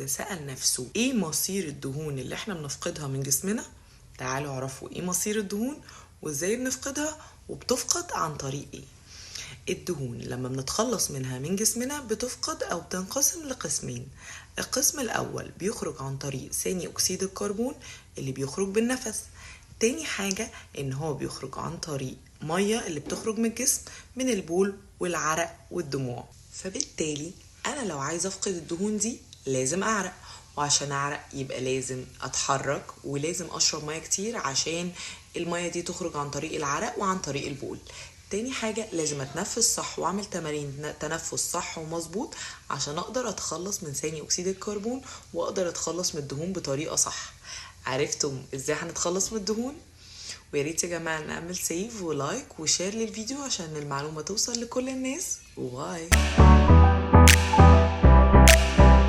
كده سأل نفسه ايه مصير الدهون اللي احنا بنفقدها من جسمنا؟ تعالوا اعرفوا ايه مصير الدهون وازاي بنفقدها وبتفقد عن طريق ايه. الدهون لما بنتخلص منها من جسمنا بتفقد او بتنقسم لقسمين. القسم الاول بيخرج عن طريق ثاني اكسيد الكربون اللي بيخرج بالنفس. تاني حاجة ان هو بيخرج عن طريق مية اللي بتخرج من الجسم من البول والعرق والدموع. فبالتالي انا لو عايزة افقد الدهون دي لازم اعرق، وعشان اعرق يبقى لازم اتحرك ولازم اشرب مية كتير عشان المية دي تخرج عن طريق العرق وعن طريق البول. تاني حاجة لازم اتنفس صح واعمل تمارين تنفس صح ومظبوط عشان اقدر اتخلص من ثاني اكسيد الكربون واقدر اتخلص من الدهون بطريقة صح. عرفتم ازاي هنتخلص من الدهون؟ ويا ريت يا جماعة نعمل save و like و share للفيديو عشان المعلومة توصل لكل الناس. و bye.